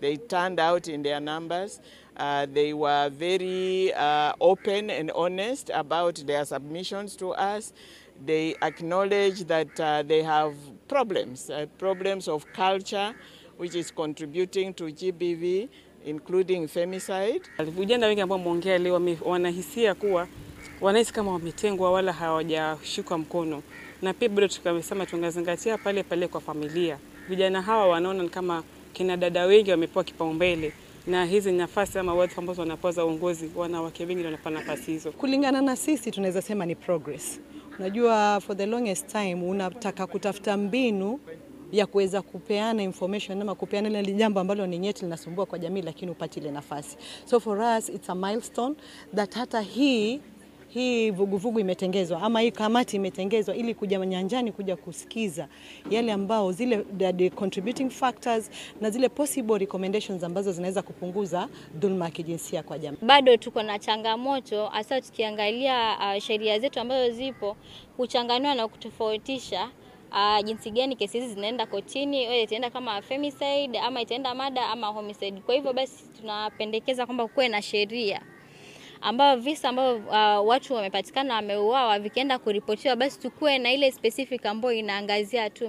They turned out in their numbers. They were very open and honest about their submissions to us. They acknowledge that they have problems, problems of culture, which is contributing to GBV, including femicide. Vijana wengi ambao wameongea leo wanahisia kuwa wanahisi kama wametengwa wala hawajashikwa mkono, na pia bado tukasema tungazingatia pale pale kwa familia. Vijana hawa wanaona kama kina dada wengi wamepewa kipaumbele na hizi nafasi ama wadhifa ambazo wanapewa za uongozi, wanawake wengi wanapewa nafasi hizo. Kulingana na sisi tunaweza sema ni progress. Unajua, for the longest time unataka kutafuta mbinu ya kuweza kupeana information ama kupeana ile jambo ambalo ni nyeti linasumbua kwa jamii, lakini upate ile nafasi. So for us it's a milestone that hata hii vuguvugu imetengezwa ama hii kamati imetengezwa ili kuja nyanjani kuja kusikiza yale ambao zile the contributing factors na zile possible recommendations ambazo zinaweza kupunguza dhulma ya kijinsia kwa jamii. Bado tuko na changamoto hasa tukiangalia sheria zetu ambazo zipo kuchanganua na kutofautisha jinsi gani kesi hizi zinaenda kotini, wewe itaenda kama femicide ama itaenda murder ama homicide. Kwa hivyo basi tunapendekeza kwamba kuwe na sheria ambao visa ambao watu wamepatikana wameuawa vikienda kuripotiwa, basi tukue na ile specific ambayo inaangazia tu